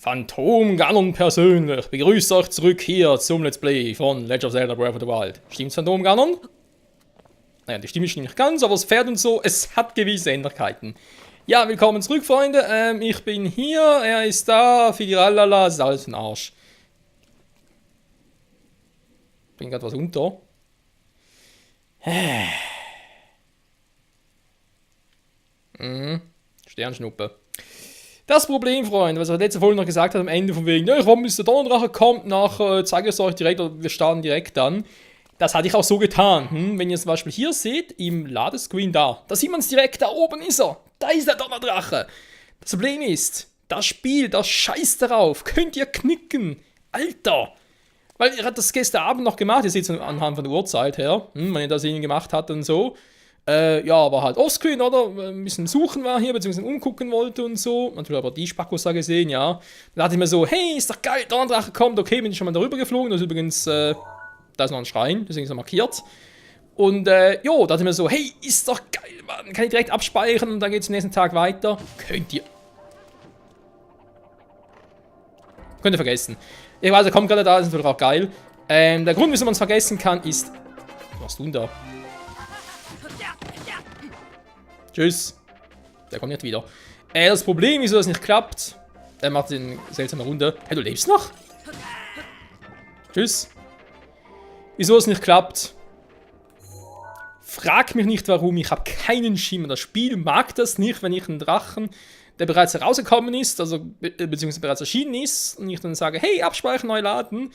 Phantom Ganon persönlich begrüßt euch zurück hier zum Let's Play von Legend of Zelda Breath of the Wild. Stimmt's, Phantom Ganon? Naja, die Stimme stimmt nicht ganz, aber das Pferd und so, es hat gewisse Ähnlichkeiten. Ja, willkommen zurück, Freunde. Ich bin hier, er ist da, Fidiralala, es ist alles ein Arsch. Bringt gerade was unter. Sternschnuppe. Das Problem, Freunde, was ich letzte Folge noch gesagt habe, am Ende von wegen, ja, warum ist der Donnerdrache kommt, zeige ich es euch direkt, oder wir starten direkt an. Das hatte ich auch so getan. Wenn ihr zum Beispiel hier seht, im Ladescreen da sieht man es direkt, da oben ist er. Da ist der Donnerdrache. Das Problem ist, das Spiel, das scheißt darauf. Könnt ihr knicken. Alter. Weil ihr habt das gestern Abend noch gemacht, ihr seht es anhand von der Uhrzeit her, wenn ihr das eben gemacht habt und so. Ja, aber halt offscreen, oder? Ein bisschen suchen war hier, beziehungsweise umgucken wollte und so. Natürlich aber die Spackos da gesehen, ja. Dann dachte ich mir so, hey, ist doch geil, Donnerdrache kommt, okay, bin ich schon mal darüber geflogen. Das ist übrigens, da ist noch ein Schrein, deswegen ist er markiert. Und, jo, dachte ich mir so, hey, ist doch geil, Mann, kann ich direkt abspeichern und dann geht's am nächsten Tag weiter. Könnt ihr vergessen. Ich weiß, er kommt gerade da, ist natürlich auch geil. Der Grund, wieso man es vergessen kann, ist... Was machst du denn da? Tschüss. Der kommt nicht wieder. Das Problem, wieso das nicht klappt... Er macht eine seltsame Runde. Hey, du lebst noch? Tschüss. Wieso es nicht klappt... Frag mich nicht warum, ich habe keinen Schimmer. Das Spiel mag das nicht, wenn ich einen Drachen, der bereits herausgekommen ist, also beziehungsweise bereits erschienen ist, und ich dann sage, hey, abspeichern, neu laden.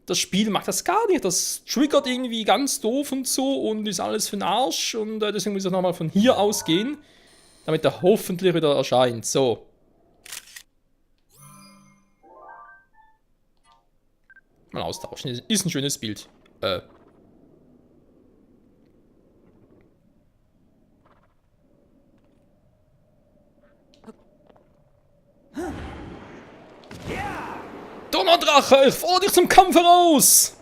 Das Spiel mag das gar nicht, das triggert irgendwie ganz doof und so und ist alles für den Arsch und deswegen muss ich nochmal von hier ausgehen, damit er hoffentlich wieder erscheint. So. Mal austauschen, ist ein schönes Bild. Donnerdrache, ich fordere dich zum Kampf heraus!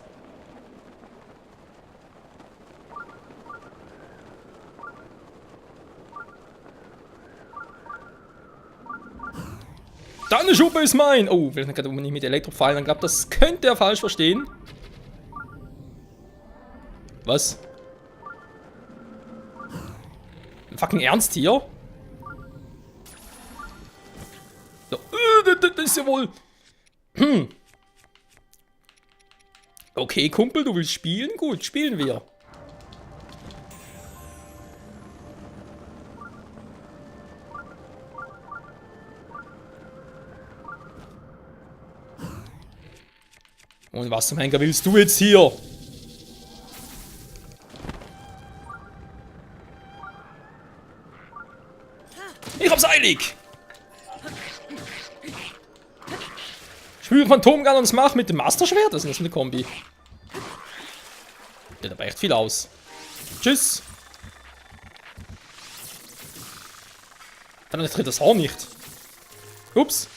Deine Schuppe ist mein! Oh, will ich gerade nicht mit Elektropfeilen, dann glaubt, das könnte er falsch verstehen. Was? Fucking Ernst hier? So, das ist ja wohl... Okay, Kumpel, du willst spielen? Gut, spielen wir. Und was zum Henker willst du jetzt hier? Ich hab's eilig! Spür Phantom Ganons Macht mit dem Masterschwert? Das ist eine Kombi. Der dabei echt viel aus. Tschüss. Dann tritt das Horn nicht. Ups.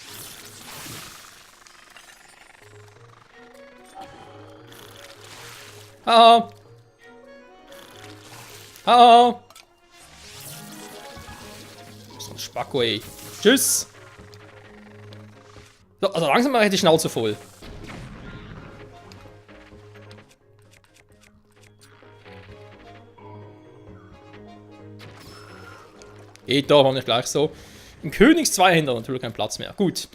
Haha. Haha. So ein Spacko, ey. Tschüss. So, also langsam mache ich die Schnauze voll. Geht doch, warum nicht gleich so. Im Königs Zweihänder natürlich kein Platz mehr. Gut.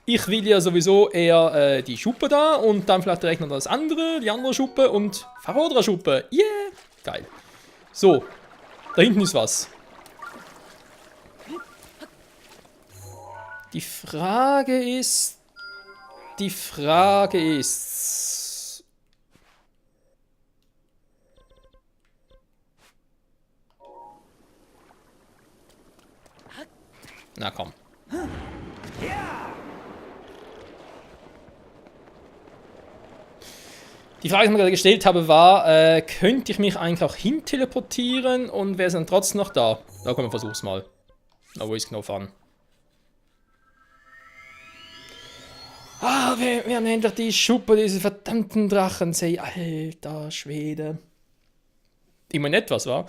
Ich will ja sowieso eher die Schuppe da und dann vielleicht direkt noch das andere, die andere Schuppe und Farodra Schuppe. Yeah! Geil. So. Da hinten ist was. Die Frage ist... Na komm. Die Frage, die ich mir gerade gestellt habe, war, könnte ich mich eigentlich auch hin teleportieren und wäre es dann trotzdem noch da? Na komm, versuch's mal. No risk, no fun. Ah, wir haben endlich die Schuppe, diese verdammten Drachen. Alter Schwede. Immer etwas, wa?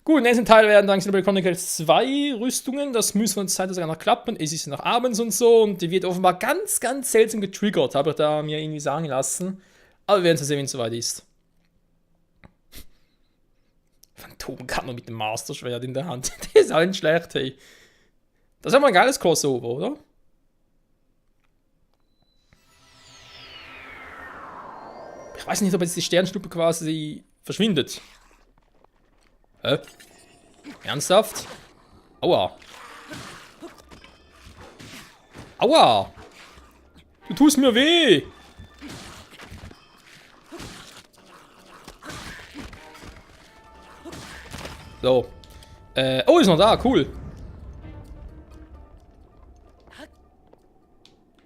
Gut, im nächsten Teil werden dann Xenoblade Chronicles 2 Rüstungen. Das müssen wir uns zeitlich sogar noch klappen. Es ist noch abends und so und die wird offenbar ganz, ganz seltsam getriggert, habe ich da mir irgendwie sagen lassen. Aber wir werden es sehen, wenn es soweit ist. Phantomkammer mit dem Master-Schwert in der Hand. Das ist auch nicht schlecht, hey. Das ist ja mal ein geiles Crossover, oder? Ich weiß nicht, ob jetzt die Sternschnuppe quasi verschwindet. Hä? Ernsthaft? Aua. Aua! Du tust mir weh! So. Oh, ist noch da, cool.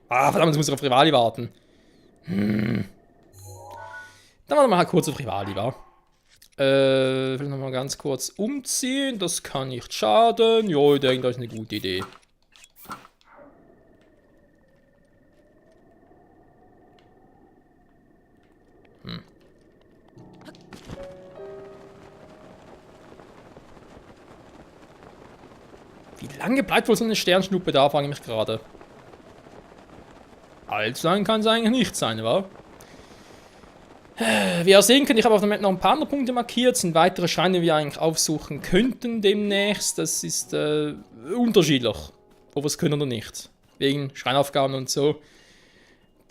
Ah, verdammt, jetzt muss ich auf Rivali warten. Dann warten wir mal kurz auf Rivali, wa? Ich will nochmal ganz kurz umziehen. Das kann nicht schaden. Jo, ich denke, das ist eine gute Idee. Wie lange bleibt wohl so eine Sternschnuppe da, frage ich mich gerade. Allzu lang kann es eigentlich nicht sein, wa? Wie ihr sehen könnt, ich habe auf der Map noch ein paar andere Punkte markiert. Es sind weitere Schreine, die wir eigentlich aufsuchen könnten demnächst. Das ist unterschiedlich, ob wir es können oder nicht. Wegen Schreinaufgaben und so.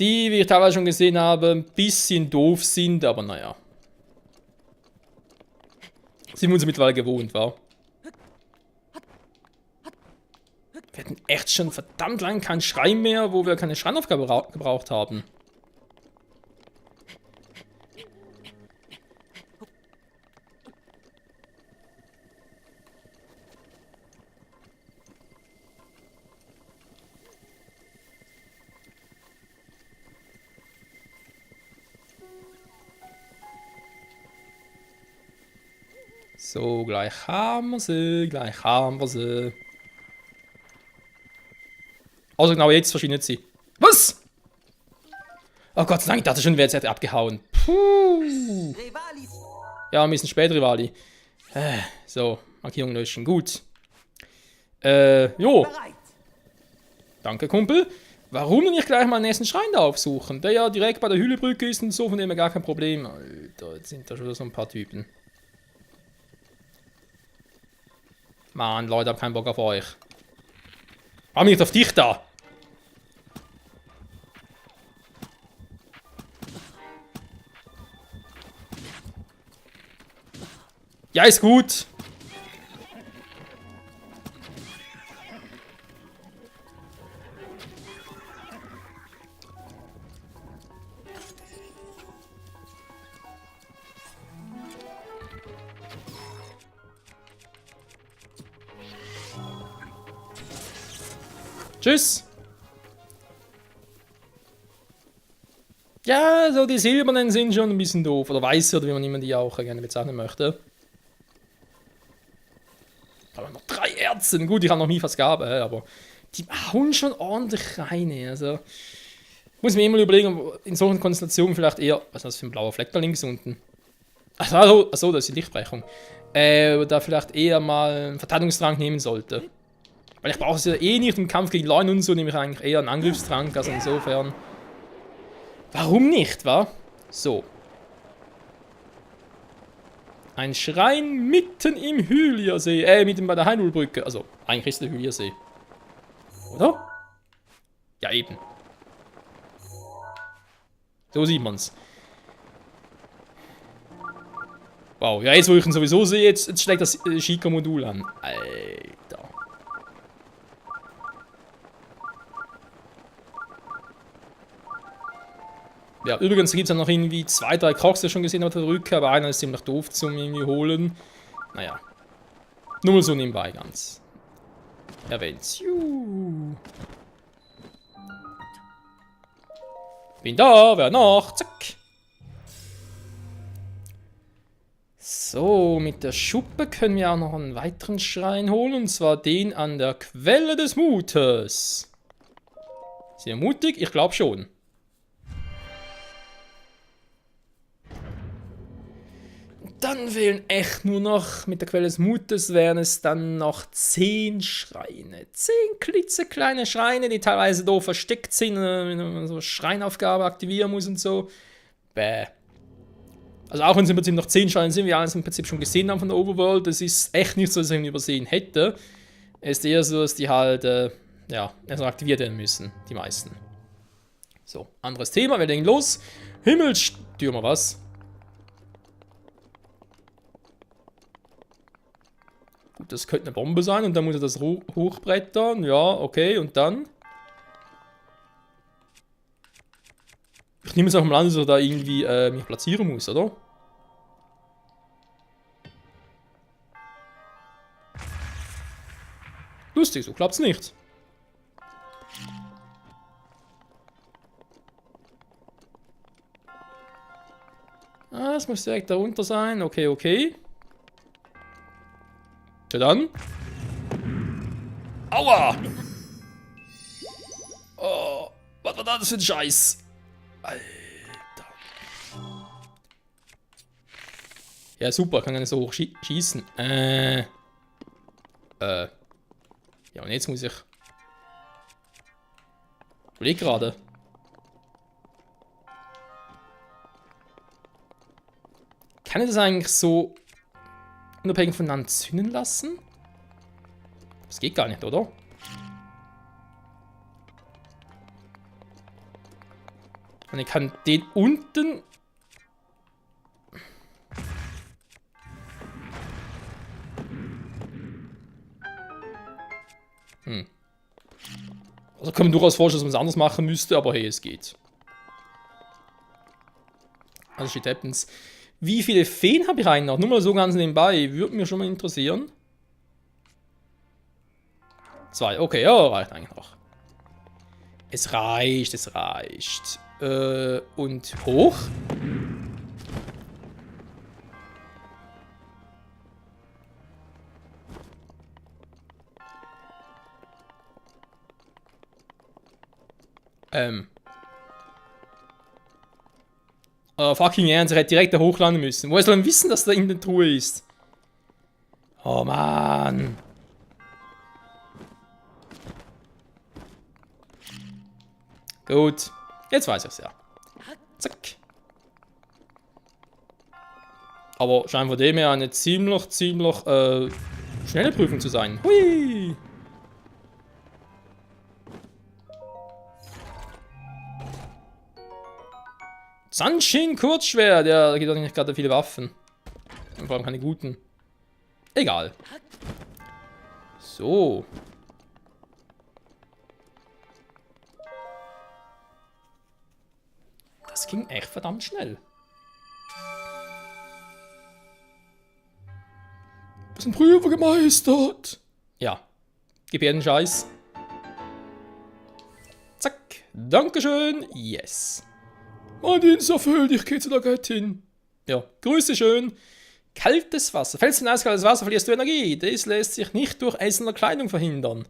Die, wie ich teilweise schon gesehen habe, ein bisschen doof sind, aber naja. Sind wir uns mittlerweile gewohnt, wa? Wir hatten echt schon verdammt lang keinen Schrein mehr, wo wir keine Schreinaufgabe gebraucht haben. So, gleich haben wir sie, gleich haben wir sie. Also genau jetzt verschwindet sie. Was? Oh Gott sei Dank, ich dachte schon, wer jetzt hätte abgehauen. Puh. Ja, ein bisschen spät, Rivali. So, Markierung löschen, gut. Jo. Danke, Kumpel. Warum denn nicht gleich mal den nächsten Schrein da aufsuchen? Der ja direkt bei der Hühlebrücke ist und so, von dem her gar kein Problem. Alter, jetzt sind da schon so ein paar Typen. Mann, Leute, hab keinen Bock auf euch. Warum nicht auf dich da? Ja, ist gut. Tschüss. Ja, so die silbernen sind schon ein bisschen doof. Oder weiße, oder wie man immer die auch gerne bezeichnen möchte. Aber noch 3 Erzen. Gut, ich habe noch nie was gehabt, aber die hauen schon ordentlich rein. Also muss mir immer überlegen, in solchen Konstellationen vielleicht eher. Was ist das für ein blauer Fleck da links unten? Achso, das ist die Lichtbrechung. Da vielleicht eher mal einen Verteidigungstrank nehmen sollte. Weil ich brauche es ja eh nicht im Kampf gegen Leuen und so, nehme ich eigentlich eher einen Angriffstrank, also insofern. Warum nicht, wa? So. Ein Schrein mitten im Hyliersee. Mitten bei der Hyrule-Brücke. Also, eigentlich ist der Hyliersee. Oder? Ja, eben. So sieht man's. Wow, ja, jetzt wo ich ihn sowieso sehe, jetzt schlägt das Sheikah-Modul an. Alter. Ja, übrigens gibt es ja noch irgendwie 2, 3 Crocs, die ich schon gesehen habe auf der Rücke, aber einer ist ziemlich doof zum irgendwie holen. Naja. Nur mal so nebenbei ganz. Erwähnt. Bin da, wer noch? Zack. So, mit der Schuppe können wir auch noch einen weiteren Schrein holen, und zwar den an der Quelle des Mutes. Sehr mutig? Ich glaube schon. Dann Dann fehlen echt nur noch, mit der Quelle des Mutes wären es dann noch 10 Schreine. 10 klitzekleine Schreine, die teilweise doof versteckt sind, wenn man so Schreinaufgabe aktivieren muss und so. Bäh. Also auch wenn es im Prinzip noch 10 Schreine sind, wie wir alles im Prinzip schon gesehen haben von der Overworld, das ist echt nicht so, dass ich ihn übersehen hätte. Es ist eher so, dass die halt, ja, erst noch aktiviert werden müssen, die meisten. So, anderes Thema, wir legen los. Himmelstürmer, was? Gut, das könnte eine Bombe sein und dann muss er das hochbrettern. Ja, okay, und dann? Ich nehme es auch mal an, dass er da irgendwie mich platzieren muss, oder? Lustig, so klappt's nicht. Ah, es muss direkt darunter sein. Okay, okay. Ja dann. Aua! Oh, was war das für ein Scheiß? Alter. Ja, super, kann gar nicht so hoch schießen. Ja, und jetzt muss ich. Ich überleg gerade. Kann ich das eigentlich so unabhängig voneinander zünden lassen? Das geht gar nicht, oder? Und ich kann den unten. Also kann man durchaus vorstellen, dass man es anders machen müsste, aber hey, es geht. Also shit happens. Wie viele Feen habe ich eigentlich noch? Nur mal so ganz nebenbei. Würde mich schon mal interessieren. 2. Okay, ja, reicht eigentlich noch. Es reicht, es reicht. Und hoch. Fucking ernst, er hätte direkt da hochlanden müssen. Woher soll er wissen, dass da in der Truhe ist? Oh Mann. Gut. Jetzt weiß ich's ja. Zack. Aber scheint von dem her eine ziemlich schnelle Prüfung zu sein. Hui. Sanshin Kurzschwert. Ja, da gibt auch nicht gerade viele Waffen. Und vor allem keine guten. Egal. So. Das ging echt verdammt schnell. Wir sind Prüfer gemeistert. Ja. Gib her den Scheiß. Zack. Dankeschön. Yes. Mein Dienst erfüllt, ich gehe zu der Göttin. Ja, grüße schön. Kaltes Wasser. Fällst du in eiskaltes Wasser, verlierst du Energie. Das lässt sich nicht durch Essen oder Kleidung verhindern.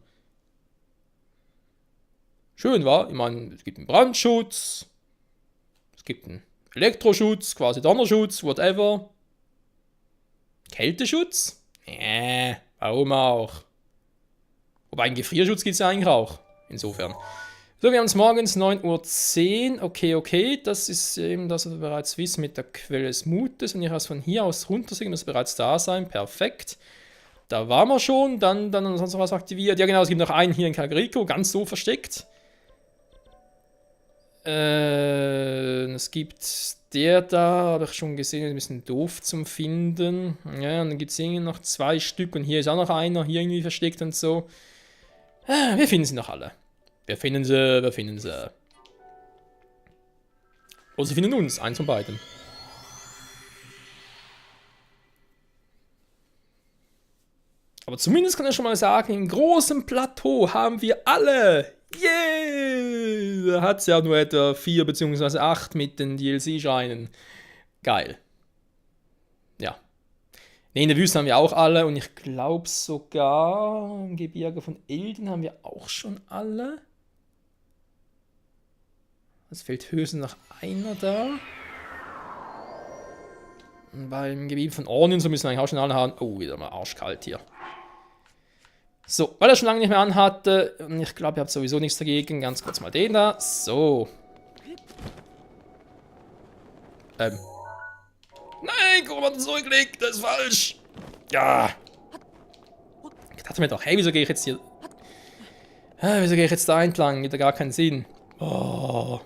Schön, wa? Ich meine, es gibt einen Brandschutz. Es gibt einen Elektroschutz, quasi Donnerschutz, whatever. Kälteschutz? Warum auch? Wobei einen Gefrierschutz gibt es ja eigentlich auch. Insofern. So, wir haben es morgens 9:10 Uhr. Okay, okay. Das ist eben das, was wir bereits wissen mit der Quelle des Mutes. Wenn ich das von hier aus runtersehe, muss es bereits da sein. Perfekt. Da waren wir schon. Dann sonst noch was aktiviert. Ja, genau. Es gibt noch einen hier in Kageriko. Ganz so versteckt. Es gibt der da. Habe ich schon gesehen. Ist ein bisschen doof zum Finden. Ja, und dann gibt es irgendwie noch 2 Stück. Und hier ist auch noch einer. Hier irgendwie versteckt und so. Wir finden sie noch alle. Wir finden sie. Oder sie finden uns. Eins von beiden. Aber zumindest kann ich schon mal sagen, im großen Plateau haben wir alle. Yeah! Da hat es ja nur etwa 4 bzw. 8 mit den DLC-Scheinen. Geil. Ja. Ne, in der Wüste haben wir auch alle. Und ich glaube sogar im Gebirge von Elden haben wir auch schon alle. Es fehlt höchstens noch einer da. Beim Gebiet von Ornien, so müssen wir eigentlich auch schon anhaben. Oh, wieder mal arschkalt hier. So, weil er schon lange nicht mehr anhatte. Und ich glaube, ihr habt sowieso nichts dagegen. Ganz kurz mal den da. So. Nein, guck mal, zurückgelegt. Das ist falsch. Ja. Ich dachte mir doch, hey, wieso gehe ich jetzt hier... wieso gehe ich jetzt da entlang? Gibt ja gar keinen Sinn. Oh.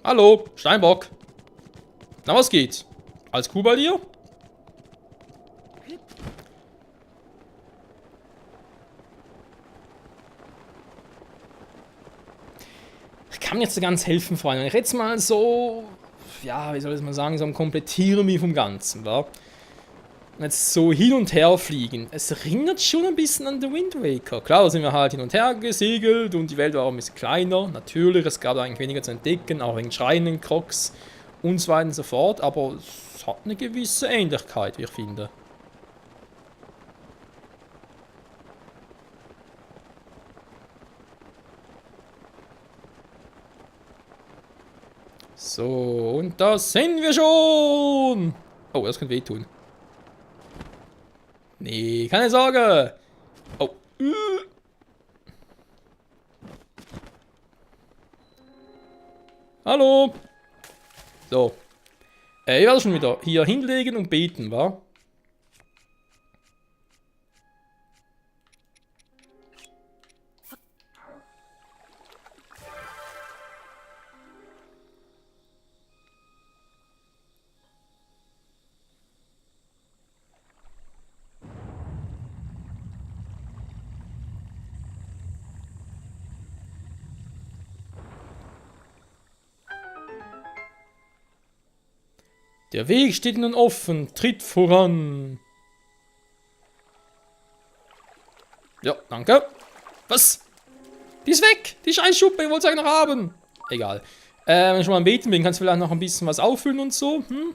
Hallo, Steinbock. Na, was geht? Alles cool bei dir? Ich kann mir jetzt ganz helfen, Freunde. Wenn ich jetzt mal so... Ja, wie soll ich mal sagen? So ein Komplettieren wie vom Ganzen, wa? Und jetzt so hin und her fliegen. Es erinnert schon ein bisschen an The Wind Waker. Klar, da sind wir halt hin und her gesegelt und die Welt war auch ein bisschen kleiner. Natürlich, es gab eigentlich weniger zu entdecken, auch wegen Schreinen, Crocs und so weiter und so fort. Aber es hat eine gewisse Ähnlichkeit, wie ich finde. So, und da sind wir schon. Oh, das könnte wehtun. Nee, keine Sorge. Oh. Hallo. So. Ich werde schon wieder hier hinlegen und beten, wa? Der Weg steht nun offen, tritt voran. Ja, danke. Was? Die ist weg! Die Scheißschuppe, ich wollte es eigentlich noch haben. Egal. Wenn ich schon mal am Beten bin, kannst du vielleicht noch ein bisschen was auffüllen und so. Hm?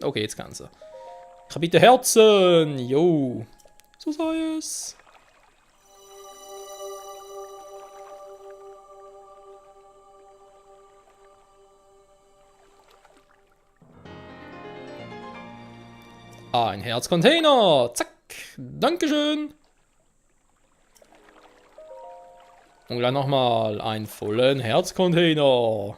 Okay, jetzt kannst du. Ich hab bitte Herzen. Jo. So sei es. Ein Herzcontainer. Zack. Dankeschön. Und gleich nochmal einen vollen Herzcontainer.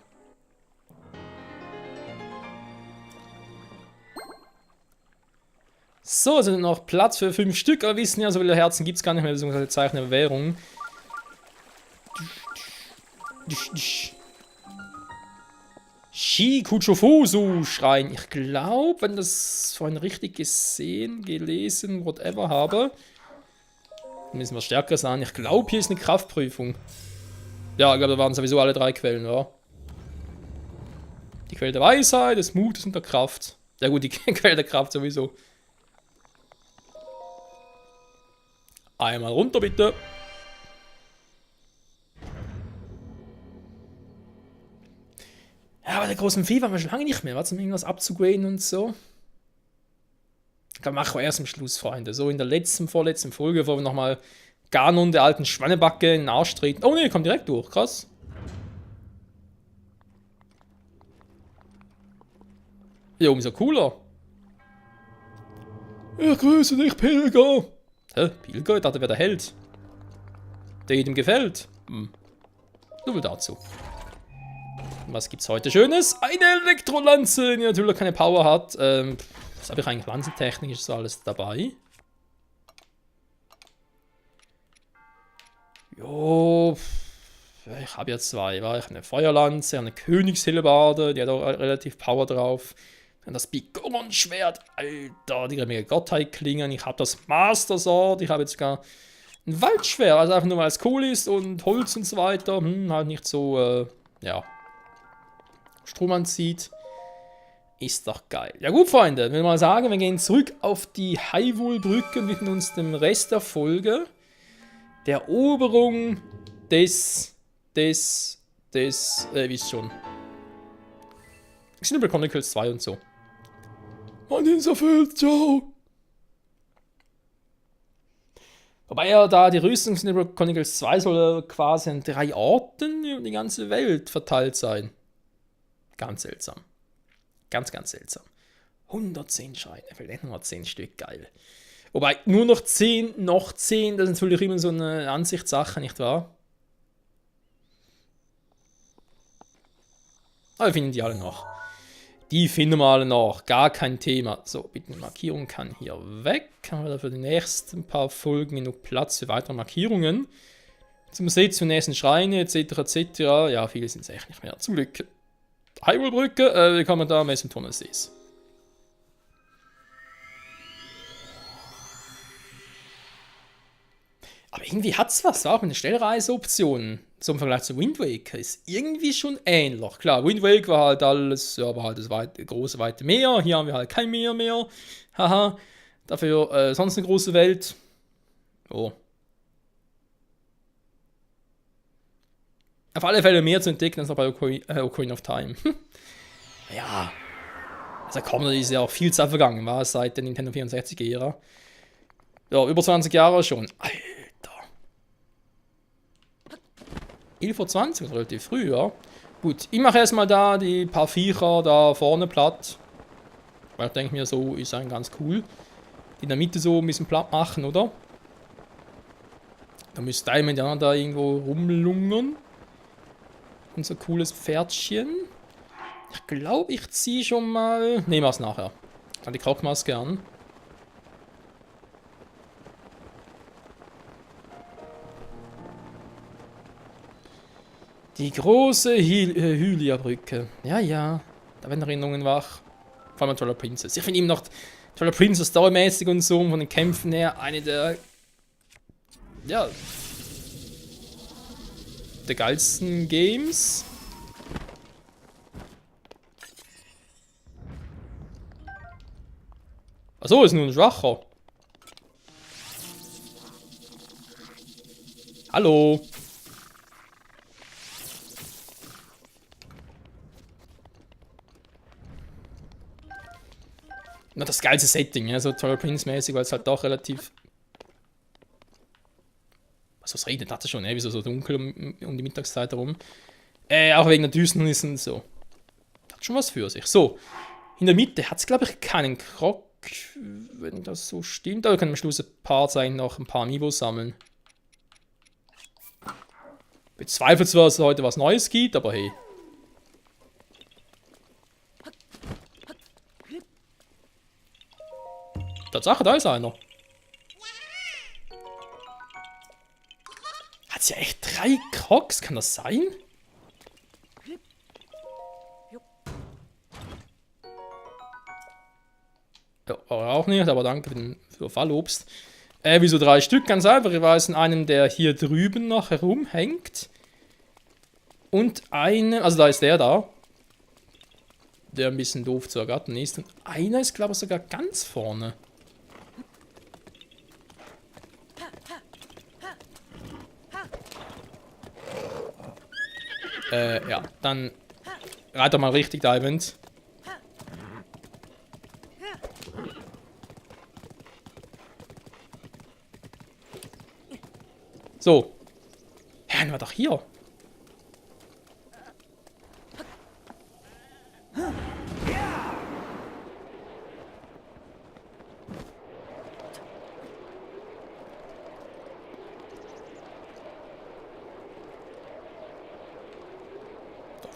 So, also noch Platz für 5 Stück. Aber wir wissen ja, so viele Herzen gibt es gar nicht mehr, beziehungsweise Zeichen der Währung. Shikuchofusu-Schrein. Ich glaube, wenn das vorhin richtig gesehen, gelesen, whatever habe, müssen wir stärker sein. Ich glaube, hier ist eine Kraftprüfung. Ja, ich glaube, da waren sowieso alle 3 Quellen, ja. Die Quelle der Weisheit, des Mutes und der Kraft. Ja gut, die Quelle der Kraft sowieso. Einmal runter, bitte. Ja, aber der großen Vieh waren wir schon lange nicht mehr. Was, um irgendwas abzugraden und so. Ich glaube, machen wir erst am Schluss, Freunde. So in der vorletzten Folge, wo wir nochmal Ganon, der alten Schweinebacke, in den Arsch treten. Oh ne, kommt direkt durch. Krass. Ja, umso cooler. Ich grüße dich, Pilger. Hä? Pilger? Ich dachte, wer der Held. Der jedem gefällt. Hm. Nur wohl dazu. Was gibt's heute Schönes? Eine Elektrolanze, die natürlich keine Power hat. Was habe ich eigentlich? Lanzentechnik ist alles dabei. Jo. Ich habe ja 2. Ich habe eine Feuerlanze, eine Königshellebarde, die hat auch relativ Power drauf. Dann das Bigoron-Schwert. Alter, die mega Gottheit klingen. Ich habe das Master Sword. Ich habe jetzt sogar ein Waldschwert. Also einfach nur, weil es cool ist und Holz und so weiter. Halt nicht so, ja. Strom anzieht. Ist doch geil. Ja gut, Freunde, wenn wir mal sagen, wir gehen zurück auf die Hyrule-Brücke und widmen uns dem Rest der Folge der Eroberung des, wisst schon. Xenoblade Chronicles 2 und so. Mann, ist erfüllt, ciao. Wobei ja da die Rüstung von Xenoblade Chronicles 2 soll quasi an 3 Orten über die ganze Welt verteilt sein. Ganz seltsam. Ganz, ganz seltsam. 110 Scheine, vielleicht nur 10 Stück, geil. Wobei, nur noch 10, das ist natürlich immer so eine Ansichtssache, nicht wahr? Aber wir finden die alle noch. Die finden wir alle noch, gar kein Thema. So, bitte eine Markierung kann hier weg. Haben wir dafür die nächsten paar Folgen genug Platz für weitere Markierungen. Zum See, zum nächsten Schreine, etc., etc. Ja, viele sind es echt nicht mehr. Zum Glück. Hyrule-Brücke, wie kann man da messen, Turm des Sees? Aber irgendwie hat es was, auch mit den Schnellreiseoptionen. So im Vergleich zu Wind Waker ist irgendwie schon ähnlich. Klar, Wind Waker war halt alles, ja, war halt das große, weite Meer. Hier haben wir halt kein Meer mehr. Haha. Dafür sonst eine große Welt. Oh. Auf alle Fälle mehr zu entdecken als noch bei Ocarina of Time. Ja. Also komm, da ist ja auch viel Zeit vergangen, war es seit der Nintendo 64-Ära. Ja, über 20 Jahre schon. Alter. 11:20 Uhr, relativ früh, ja. Gut, ich mache erstmal da die paar Viecher da vorne platt. Weil ich denke mir, so ist eigentlich ganz cool. Die in der Mitte so ein bisschen platt machen, oder? Da müsste Diamond ja da irgendwo rumlungern. Unser cooles Pferdchen. Ich glaube, ich ziehe schon mal... Nehmen wir es nachher. Dann die Krogmaske an. Die große Hylia-Brücke. Ja, ja. Da werden Erinnerungen wach. Vor allem Twilight Princess. Ich finde ihm noch Twilight Princess storymäßig und so von den Kämpfen her eine der... Ja... der geilsten Games. Achso, ist nur ein Schwacher. Hallo. Na, das geilste Setting, ja, so Twilight Princess-mäßig, weil es halt doch relativ... Was regnet hatte schon, wieso so dunkel um die Mittagszeit herum. Auch wegen der Düsternis und so. Hat schon was für sich. So, in der Mitte hat es, glaube ich, keinen Krog, wenn das so stimmt. Aber wir können am Schluss ein paar zeigen, noch ein paar Amiibos sammeln. Bezweifle zwar, dass es heute was Neues gibt, aber hey. Tatsache, da ist einer. Hat's ja echt 3 Crocs, kann das sein? Ja, war auch nicht, aber danke für Fallobst. Wieso 3 Stück? Ganz einfach, ich weiß in einem, der hier drüben noch herumhängt. Und einem, also da ist der da. Der ein bisschen doof zu ergattern ist. Und einer ist, glaube ich, sogar ganz vorne. Ja, dann reit doch mal richtig, Diamond. So. Ja, dann war doch hier.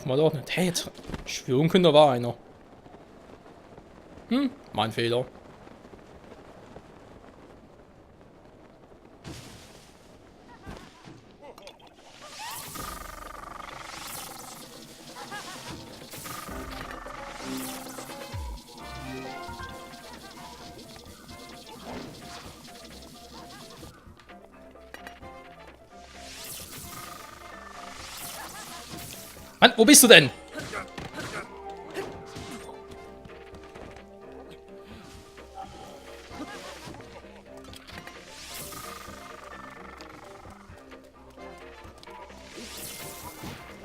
Mal doch nicht. Hey, jetzt schwören können, da war einer. Mein Fehler. Mann, wo bist du denn?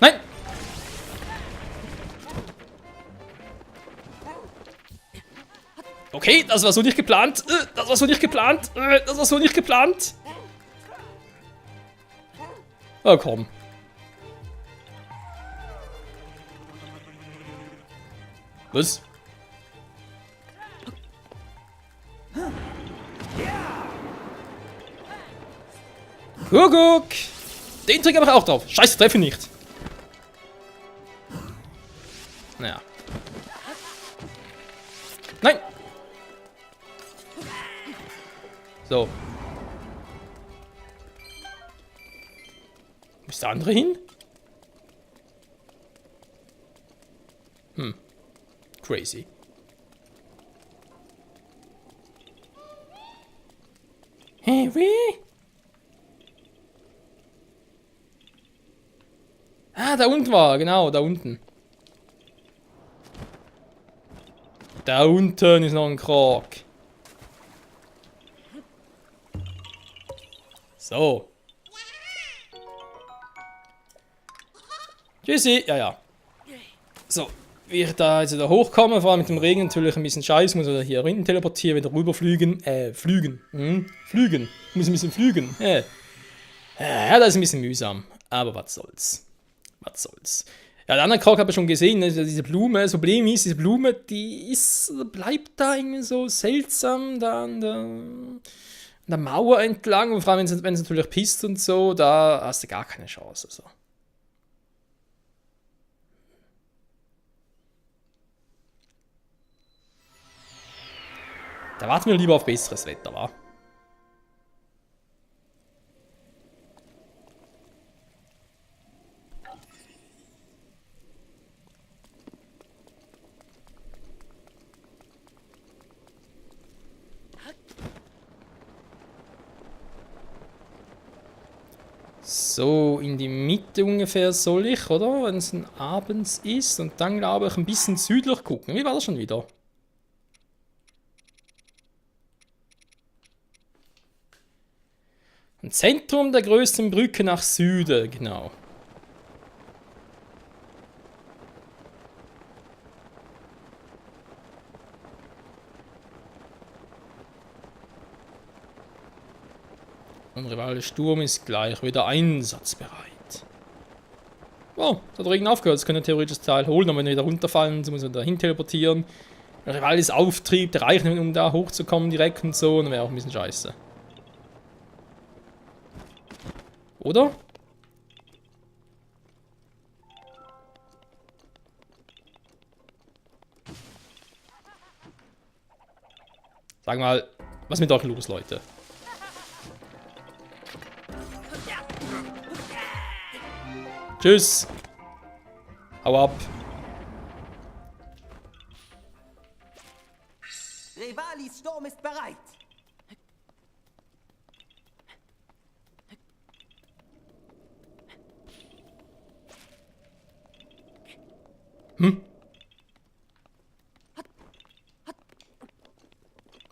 Nein! Okay, das war so nicht geplant. Das war so nicht geplant. Das war so nicht geplant. Oh, komm. Was? Kuckuck! Den Trick habe ich auch drauf. Scheiße, treffe nicht. Naja. Nein! So. Wo ist der andere hin? Crazy. Harry? Ah, da unten war er, genau, da unten. Da unten ist noch ein Krog. So. Tschüssi. Ja, ja. So. Wie ich da jetzt wieder hochkomme, vor allem mit dem Regen natürlich ein bisschen scheiße, muss ich hier hinten teleportieren, wieder rüberfliegen. Flügen. Flügen. Ich muss ein bisschen flügen. Ja, das ist ein bisschen mühsam. Aber was soll's. Was soll's. Ja, der andere Krog habe ich schon gesehen, ne? Diese Blume. Das Problem ist, diese Blume, die bleibt da irgendwie so seltsam da an der Mauer entlang. Und vor allem, wenn es natürlich pisst und so, da hast du gar keine Chance. Also. Da warten wir lieber auf besseres Wetter, wa? So, in die Mitte ungefähr soll ich, oder? Wenn es abends ist. Und dann, glaube ich, ein bisschen südlich gucken. Wie war das schon wieder? Ein Zentrum der größten Brücke nach Süden, genau. Und Rivale Sturm ist gleich wieder einsatzbereit. Oh, das hat Regen aufgehört. Jetzt können wir theoretisch das Teil holen, aber wenn wir wieder runterfallen, so muss man da hin teleportieren. Der Rival ist Auftrieb, der reicht nicht, um da hochzukommen direkt und so. Dann wäre auch ein bisschen scheiße. Oder? Sag mal, was ist mit euch los, Leute? Tschüss. Hau ab. Rivalis Sturm ist bereit.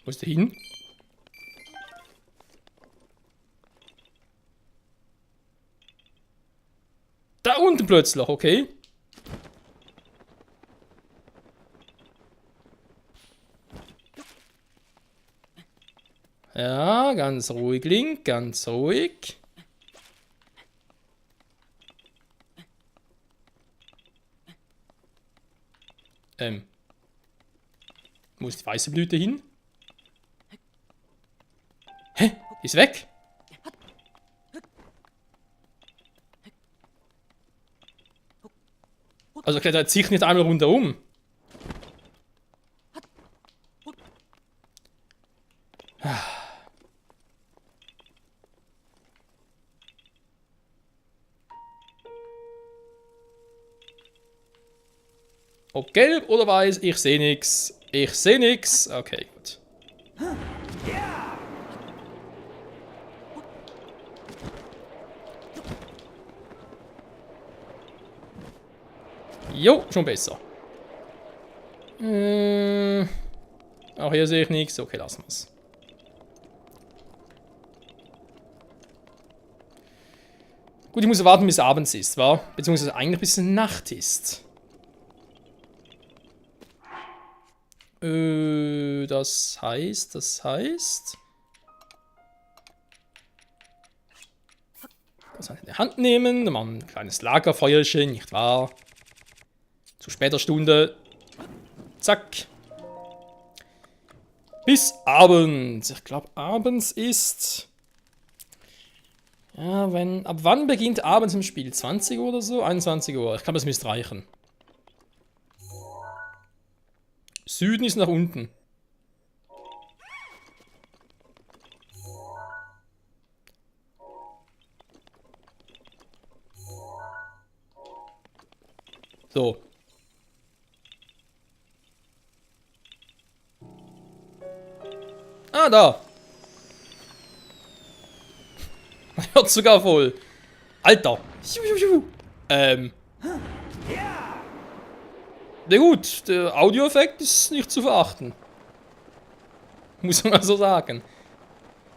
Wo ist der hin? Da unten plötzlich, okay. Ja, ganz ruhig, Link, ganz ruhig. Wo ist die weiße Blüte hin? Hä? Ist weg? Also klettert sich nicht einmal rundherum. Ob gelb oder weiß, ich sehe nix. Ich sehe nix. Okay, gut. Jo, schon besser. Auch hier sehe ich nichts. Okay, lassen wir es. Gut, ich muss warten, bis es abends ist, wa? Beziehungsweise eigentlich bis es Nacht ist. Das heißt. das in die Hand nehmen. Dann machen wir ein kleines Lagerfeuerchen, nicht wahr? Zu später Stunde. Zack. Bis abends. Ich glaube, abends ist... Ja, ab wann beginnt abends im Spiel? 20 Uhr oder so? 21 Uhr. Ich glaube, das müsste reichen. Süden ist nach unten. So. Ah, da. Man hört sogar voll. Alter. Na gut, der Audioeffekt ist nicht zu verachten. Muss man mal so sagen.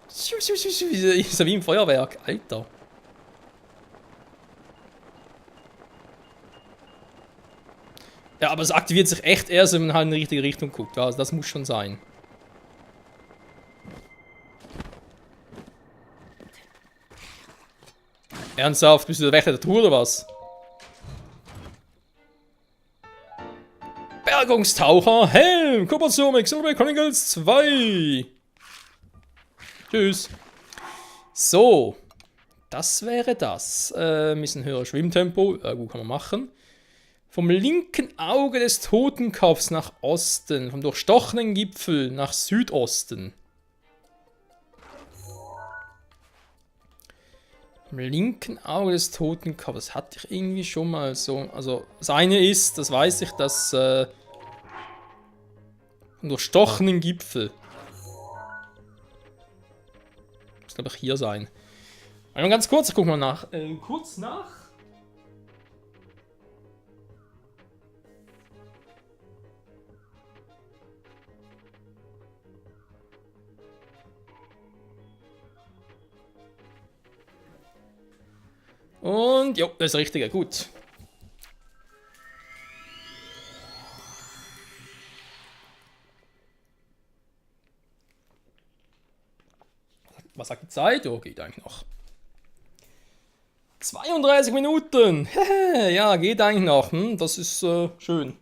Ist ja wie im Feuerwerk. Alter. Ja, aber es aktiviert sich echt erst, wenn man halt in die richtige Richtung guckt. Also das muss schon sein. Ernsthaft? Bist du der Wächter der Tour oder was? Bergungstaucher, Helm, Kooperation, Xenoblade Chronicles 2. Tschüss. So. Das wäre das. Ein bisschen höher Schwimmtempo. Gut, kann man machen. Vom linken Auge des Totenkopfs nach Osten. Vom durchstochenen Gipfel nach Südosten. Vom linken Auge des Totenkopfs. Das hatte ich irgendwie schon mal so. Also, das eine ist, das weiß ich, dass vom durchstochenen Gipfel. Muss, glaube ich, hier sein. Mal ganz kurz, ich guck mal nach. Kurz nach. Und, jo, das ist das Richtige, gut. Was sagt die Zeit? Oh, geht eigentlich noch. 32 Minuten. Ja, geht eigentlich noch. Das ist schön.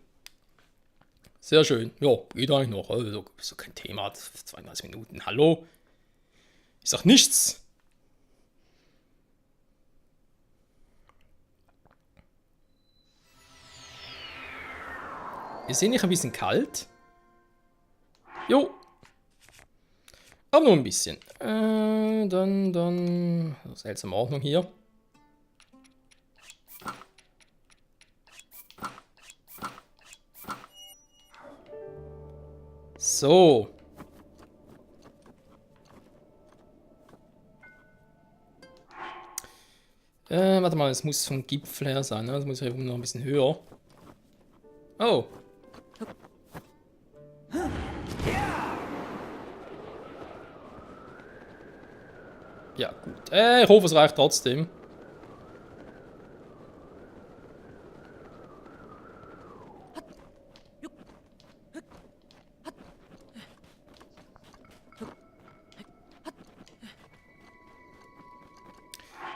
Sehr schön. Ja, geht eigentlich noch. Also, ist doch kein Thema. 32 Minuten. Hallo? Ich sag nichts. Ist hier nicht ein bisschen kalt? Jo. Aber nur ein bisschen. Dann. Seltsame Ordnung hier. So. Warte mal, es muss vom Gipfel her sein, ne? Das muss noch ein bisschen höher. Oh. Ja, gut. Ich hoffe, es reicht trotzdem.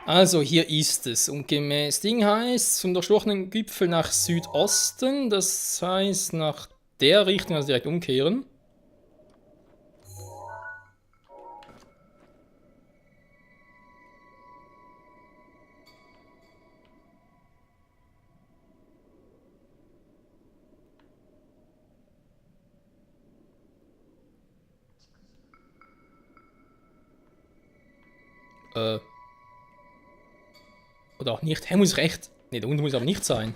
Also, hier ist es. Und gemäß Ding heißt, vom durchstochenen Gipfel nach Südosten. Das heißt, nach der Richtung, also direkt umkehren. Oder auch nicht. Hä, muss recht. Ne, da unten muss aber nicht sein.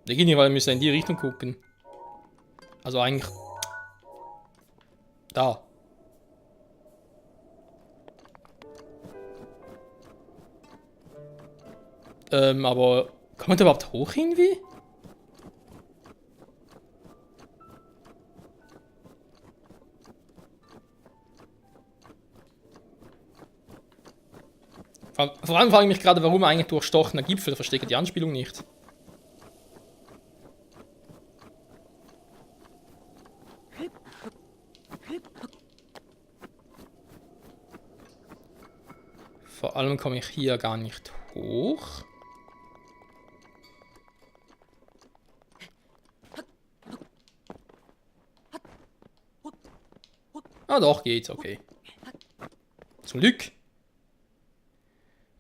Der geht nicht, weil wir müssen in die Richtung gucken. Also eigentlich... Da. Aber... Kann man da überhaupt hoch irgendwie? Vor allem frage ich mich gerade, warum eigentlich durchstochener Gipfel, verstehe die Anspielung nicht. Vor allem komme ich hier gar nicht hoch. Ah doch, geht's, okay. Zum Glück.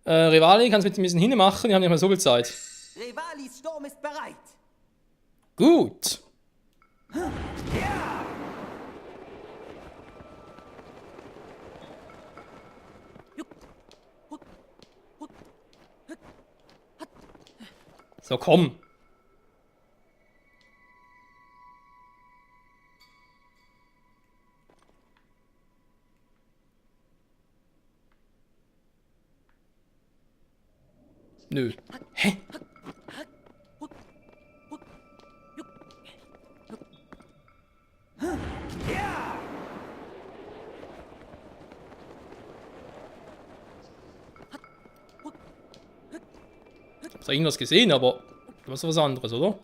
Rivali, kannst du bitte ein bisschen hinmachen? Wir haben nicht mehr so viel Zeit. Rivalis Sturm ist bereit. Gut. So, komm. Nö. Hä? Ich hab da irgendwas gesehen, aber das war was anderes, oder?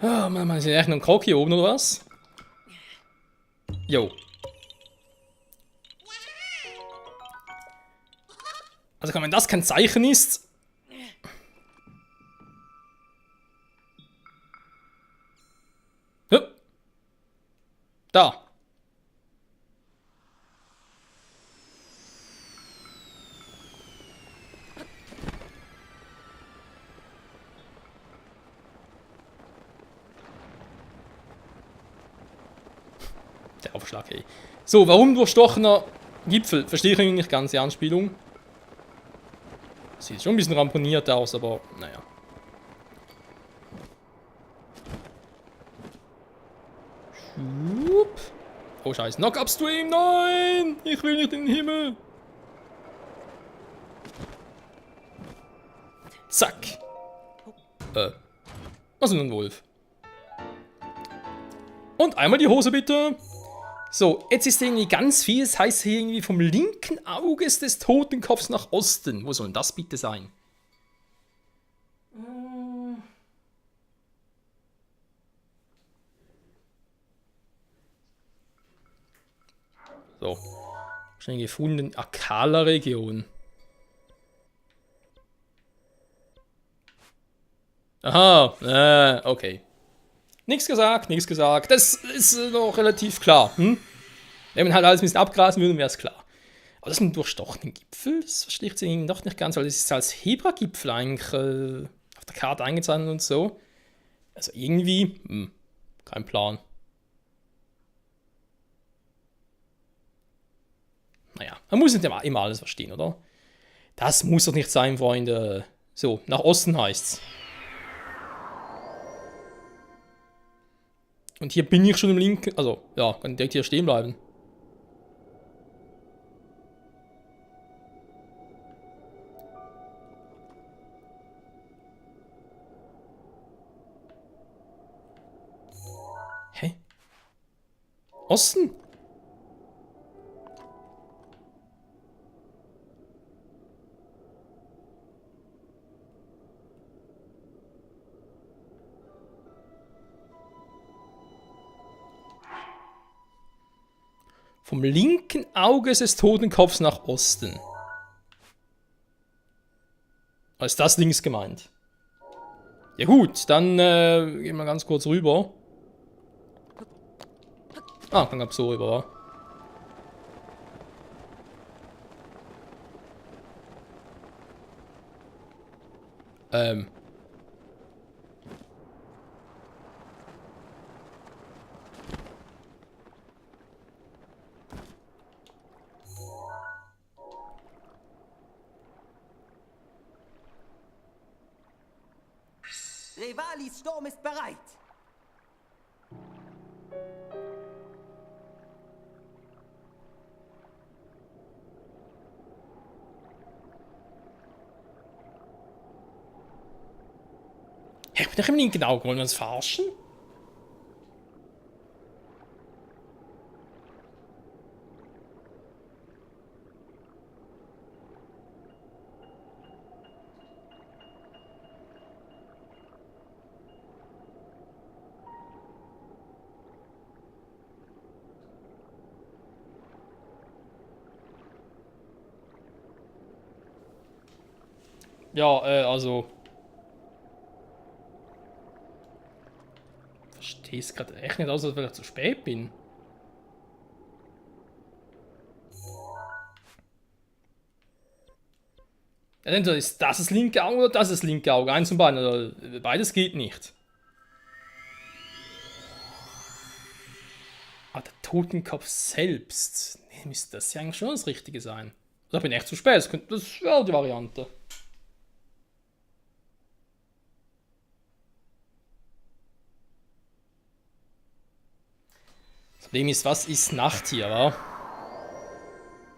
Ah, Mann, ist ja echt noch ein Krog hier oben, oder was? Jo. Also, wenn das kein Zeichen ist. Hup. Da. Der Aufschlag, ey. So, warum durchstochener Gipfel? Verstehe ich irgendwie nicht ganz die Anspielung. Sieht schon ein bisschen ramponiert aus, aber naja. Schupp. Oh scheiße, Knock Upstream, nein! Ich will nicht in den Himmel. Zack. Was ist denn ein Wolf? Und einmal die Hose bitte. So, jetzt ist irgendwie ganz viel. Das heißt hier irgendwie vom linken Auges des Totenkopfs nach Osten. Wo soll denn das bitte sein? So. Schnell gefunden. Akala-Region. Aha, okay. Nichts gesagt, nichts gesagt. Das ist noch relativ klar. Hm? Wenn man halt alles ein bisschen abgrasen würde, wäre es klar. Aber das ist ein durchstochenen Gipfel, das verstehe ich irgendwie doch nicht ganz, weil das ist als Hebra-Gipfel eigentlich auf der Karte eingezeichnet und so. Also irgendwie, kein Plan. Naja, man muss nicht immer alles verstehen, oder? Das muss doch nicht sein, Freunde. So, nach Osten heißt's. Und hier bin ich schon im linken, also, ja, kann direkt hier stehen bleiben. Hä? Osten? Vom linken Auge des Totenkopfs nach Osten. Ist das links gemeint? Ja gut, dann gehen wir ganz kurz rüber. Ah, dann gab's so rüber, wa? Rivalis Sturm ist bereit. Ich bin doch im linken Auge, wollen wir uns verarschen? Ja, also. Verstehe es gerade echt nicht aus, als wenn ich zu spät bin. Ja, entweder ist das linke Auge oder das linke Auge. Eins von beiden. Oder beides geht nicht. Ah, der Totenkopf selbst. Nee, müsste das ja eigentlich schon das Richtige sein. Oder bin ich echt zu spät? Das wäre die Variante. Das Problem ist, was ist Nacht hier, wa?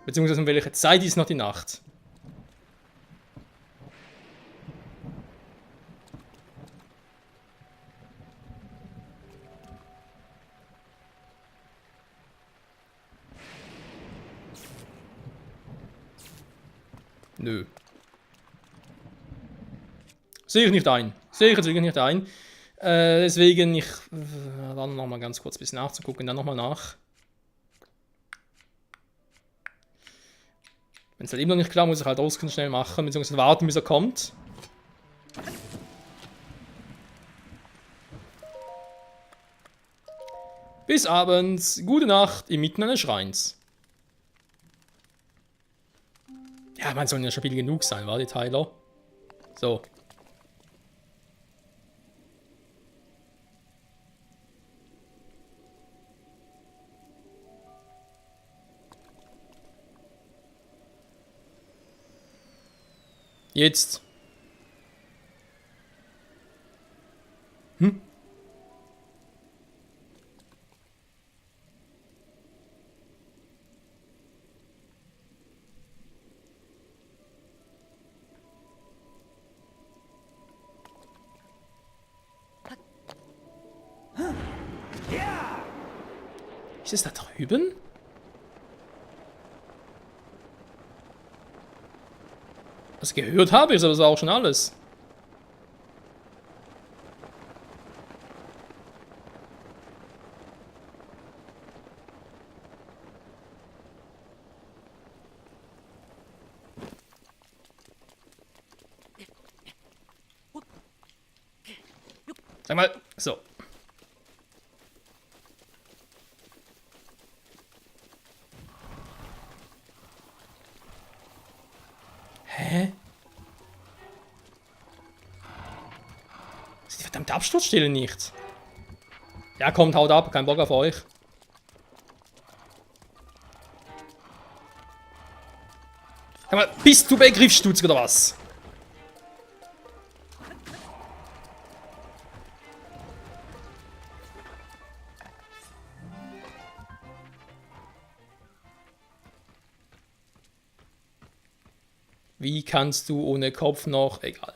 Beziehungsweise um welche Zeit ist noch die Nacht? Nö. Sehe ich nicht ein. Sehe ich jetzt wirklich nicht ein. Deswegen, ich dann nochmal ganz kurz ein bisschen nachzugucken, dann nochmal nach. Wenn es halt immer noch nicht klar, muss ich halt Auskunft schnell machen, beziehungsweise warten, bis er kommt. Bis abends, gute Nacht, inmitten eines Schreins. Ja, man soll ja stabil genug sein, war die Tyler? So. Jetzt. Hm? Ist es da drüben? Was gehört habe ich, aber das war auch schon alles. Sag mal, so. Hä? Ist die verdammte Absturzstelle nicht? Ja, kommt, haut ab, kein Bock auf euch. Sag mal, bist du begriffsstutzig oder was? Wie kannst du ohne Kopf noch... Egal.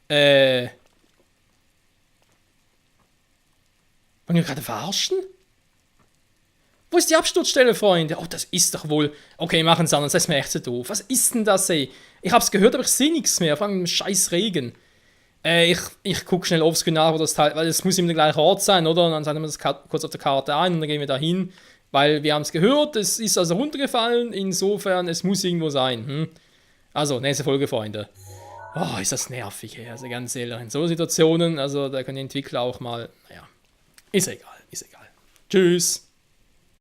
Wollen wir gerade verarschen? Wo ist die Absturzstelle, Freunde? Oh, das ist doch wohl... Okay, machen es anders, das ist mir echt so doof. Was ist denn das, ey? Ich hab's gehört, aber ich sehe nichts mehr. Vor allem im scheiß Regen. Ich guck schnell offscreen nach, wo das Teil... Weil es muss immer der gleiche Ort sein, oder? Und dann sagen wir das kurz auf der Karte ein und dann gehen wir da hin. Weil wir haben es gehört, es ist also runtergefallen. Insofern, es muss irgendwo sein. Hm? Also, nächste Folge, Freunde. Oh, ist das nervig, ey. Also ganz ehrlich, in so Situationen, also da können die Entwickler auch mal... Naja, ist egal, ist egal. Tschüss.